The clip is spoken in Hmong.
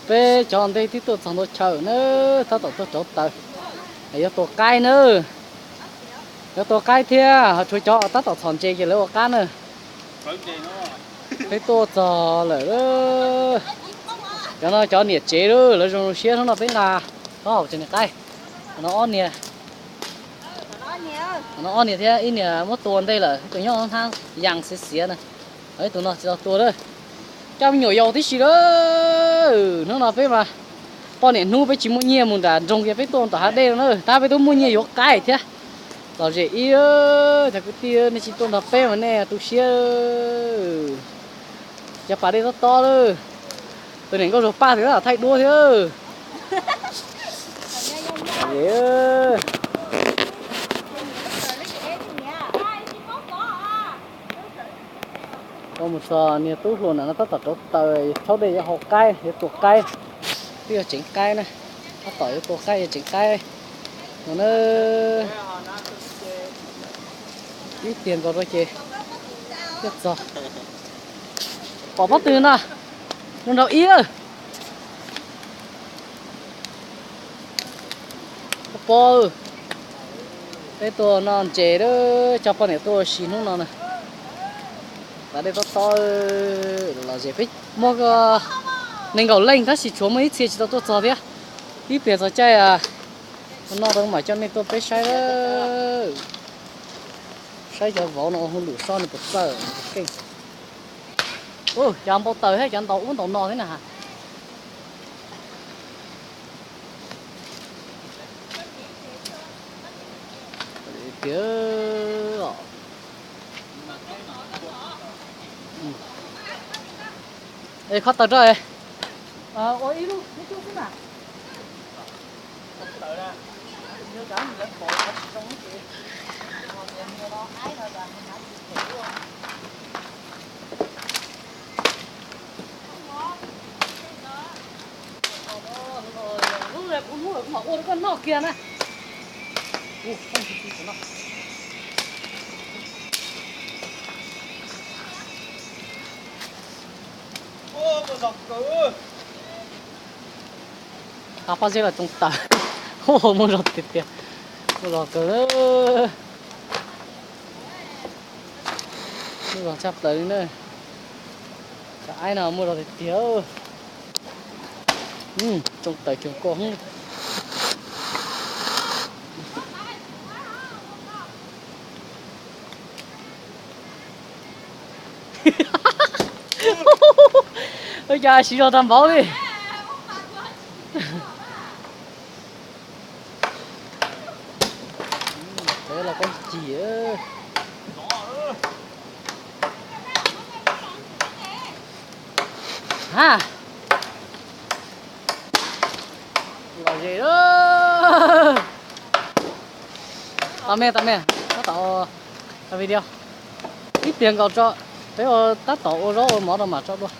Peb cov ntej twb tuaj txog ntua chaw na, tab tom tuaj rauv taws. Yuav tua qaib na, yuav tua qaib thiab, ho tshuav cov tab tom txhom ntses ces lawv ua qab na. Peb tuaj txog lawm. Cov no cov niam tsev lawm, lawv zoo zoo siab. Hnub no peb nqa taub hau tsev niam qaib. No ob niag, no ob niag thiab ib niag muab tua ntej lawm, ib tug nyob hnab yas xiav xiav na. Ib tug no tsis tau tua lawm. Coj me nyuam yaus tib si lawm. Hnub no peb mas poj niam hnub peb tsis muaj nyiaj mus nram nroog kiag, peb tuaj tom hav dej no na, tab peb twb muaj nyiaj yuav qaib thiab. Lom zem ib, cov kwv tij nej tsis tuaj nrog peb mas nej tu siab. Cov pas dej tob tob lawm. Tus niam nkauj Zuag Paj tseem thaij duab thiab. Mus txog niag tub hluas na, no tab tom rauv taws, tshaub dej yuav hau qaib, yuav tua qaib, twb yuav tseev qaib na. Tab tom yuav tua qaib yuav tseev qaib no na. Ib pliag nkaus rau ces thiaj txog. Pom pob tw no, nrau ib. Pob, peb tuaj noj ntses, coj poj niam tuaj ua si hnub no na. Pas dej tob tob, lom zem peb muaj nees nkaum leej tab sis tshuav muaj ib txhia tsis tau tuaj txog thiab. Ib pliag txog caij no rau mam coj nej tuaj peb saib, saib cov vauv no ua hauj lwm soj nws puas txawj keej. Cov npau taws thiab cov ntaus ub ntaus no thiab na. Tiag, khob taws rau. Hnub no kuv hnub lawm kuv mam ua rau koj noj kiag na. Qab pob zeb los tsoo tawm. Muaj zog tiag tiag, muaj zog kawg. Muaj zog tshaj plaws li na. Cov aib no muaj zog tiag tiag. Tsoo tawm cuag koj. Ua cas siv zog tag npaum li. Los koj cig. Ha, lom zem. Tau me, tau me, tab tom ua video. Ib pliag nkaus tso, peb ua tab tom ua zaub ua mov rau mam tso dua.